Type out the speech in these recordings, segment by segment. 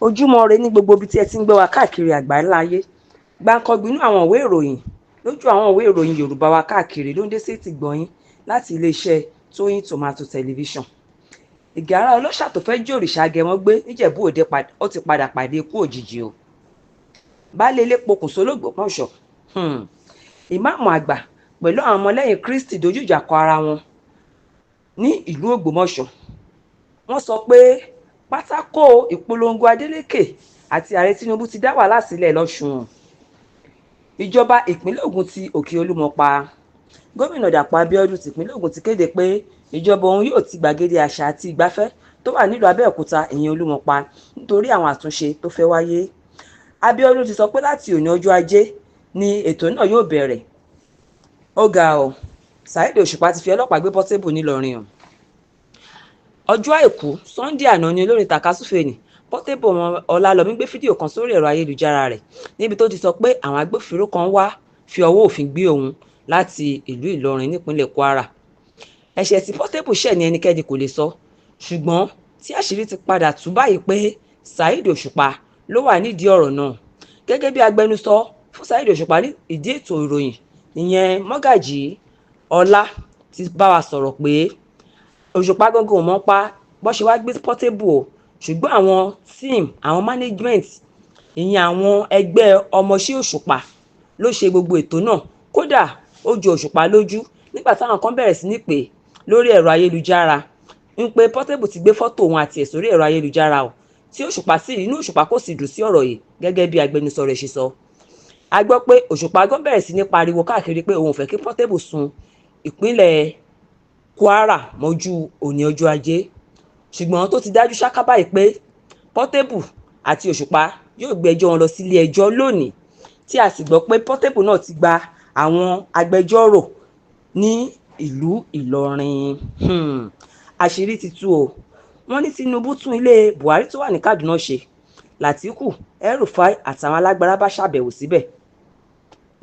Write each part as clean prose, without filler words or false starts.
Ojúmọ́ ire ní gbogbo ibi tí ẹ ti ń gbọ́ wa káàkiri àgbáńlá ayé. Gbáǹkọ́gbì inú àwọn ìwé ìròyìn lójú àwọn ìwé ìròyìn Yorùbá wa káàkiri ló ń dé sétí gbọ̀nyín láti iléeṣẹ́ Tóyìn Tomato Television. Ìgárá ọlọ́ṣà tó fẹ́ jí òrìṣà agẹmọ gbé nÍjẹ̀bú Òde ó ti padà pàdé ikú òjijì o. Baálé ilé pokùnso lÓgbómọ̀ṣọ́. Ìmáàmù àgbà pẹ̀lú àwọn ọmọlẹ́yìn Kristi dojú ìjà kọ ara wọn ní ìlú Ògbómọ̀ṣọ́. Wọ́n sọ pé pátákó ìpolongo Adeleke àti Ààrẹ Tinubu ti dá wàhálà sílẹ̀ lọ́sùn. Ìjọba ìpínlẹ̀ Ògùn ti Òkè Olúmọ pa. Gómìnà Dàpọ̀ Abíọ́dún tìpínlẹ̀ Ògùn ti kéde pé ìjọba òun yóò ti gbàgede àṣà àti ìgbafẹ́ tó wà nílùú Abẹ́òkúta, ìyẹn Olúmọ pa, nítorí àwọn àtúnṣe tó fẹ́ wáyé. Abíọ́dún ti sọ pé láti òní ọjọ́ Ajé ni ètò náà yóò bẹ̀rẹ̀. Ó ga ọ́, Saheed Òṣùpá ti fi ọlọ́pàá gbé Portable nÍlọrin o. Ọjọ́ Àìkú Sannde àná ni olórin tàkasúfèé ní Portable Ọlálọ́mí gbé fídíò kan sórí ẹ̀rọ ayélujára rẹ̀ níbi tó ti sọ pé àwọn agbófinró kan wá fi ọwọ́ òfin gbé òun láti ìlú Ìlọrin nípínlẹ̀ Kwara. Ẹ̀ṣẹ̀ tí Portable ṣẹ̀ ní ẹnikẹ́ni kò lè sọ, ṣùgbọ́n tí àṣírí ti padà tú báyìí pé Saheed Òṣùpá ló wà nídìí ọ̀rọ̀ náà. Gẹ́gẹ́ bí agbẹnusọ fún Saheed Òṣùpá ní ìdí ètò ìròyìn, ìyẹn Mọ́gàjí Ọlá, ti bá wa sọ̀rọ̀ pé Òṣùpá gangan ò mọ̀ pa bó ṣe wá gbé Portable o, ṣùgbọ́n àwọn team, àwọn management, ìyẹn àwọn ẹgbẹ́ ọmọọṣẹ́ Òṣùpá ló ṣe gbogbo ètò náà. Kódà ó jọ Òṣùpá lójú nígbà táwọn kan bẹ̀rẹ̀ sí ní pè lórí ẹ̀rọ ayélujára ń pé Portable ti gbé fọ́tò òun àti ẹ̀ sórí ẹ̀rọ ayélujára o, tí Òṣùpá sì inú Òṣùpá kò sì dùn sí ọ̀rọ̀ yìí gẹ́gẹ́ bí agbẹnusọ rẹ̀ ṣe sọ. A gbọ́ pé Òṣùpá gan bẹ̀rẹ̀ sí ní pariwo káàkiri pé òun ò fẹ́ kí Portable sun ìpínlẹ̀ Kwara mọ́jú òní ọjọ́ Ajé, ṣùgbọ́n tó ti dájú ṣáká báyìí pé Portable àti Òṣùpá yóò gbé ẹjọ́ wọn lọ sílé ẹjọ́ lónìí, tí a sì gbọ́ pé Portable náà ti gba àwọn agbẹjọ́rò ní ìlú Ìlọrin. Àṣírí ti tú o. Wọ́n ní Tinubu tún ilé Buhari tó wà ní Kaduna ṣe. Látìkù, El-Rufai àtàwọn alágbára bá ṣàbẹ̀wò síbẹ̀.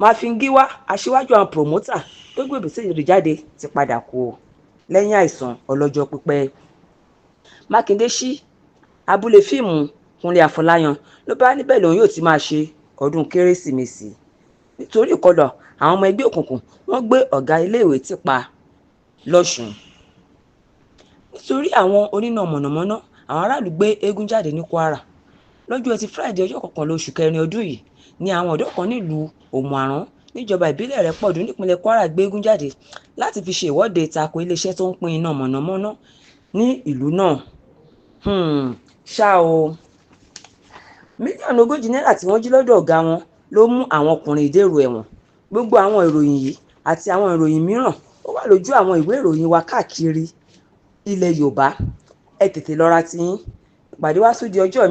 Mafin-Giwa, aṣíwájú àwọn promoter tó gbé Obesere jáde, ti padà kú o lẹ́yìn àìsàn ọlọ́jọ́ pípẹ́. Mákindé sí abúlé fíìmù Kúnlé Afọláyan ló bá níbẹ̀ lòun yóò ti máa ṣe ọdún Kérésìmesì. Nítorí ìkọlù àwọn ọmọ ẹgbẹ́ òkùnkùn, wọ́n gbé ọ̀gá iléèwé tì pa lọ́sùn. Nítorí àwọn oníná mọ̀nàmọ́ná, àwọn aráàlú gbé eégún jáde ní Kwara. Lọ́jọ́ Etí Fúrádìí ọjọ́ 11 oṣù kẹrin ọdún yìí ni àwọn ọ̀dọ́ kan nílùú Òmù-àrán níjọba ìbílẹ̀ Ìrẹ́pọ̀dùn nípínlẹ̀ Kwara gbé eégún jáde láti fi ṣe ìwọ́de tako iléeṣẹ́ tó ń pín iná mọ̀nàmọ́ná ní ìlú náà. Ṣá o, mílíọ̀nù 40 náírà tí wọ́n jí lọ́dọ̀ ọ̀gá wọn ló mú àwọn ọkùnrin yìí dèrò ẹ̀wọ̀n. Gbogbo àwọn ìròyìn yìí àti àwọn ìròyìn mìíràn ó wà lójú àwọn ìwé ìròyìn wa káàkiri ilẹ̀ Yorùbá. Ẹ tètè lọ ra tiyín. Ìpàdé wa tún di ọjọ́ mi.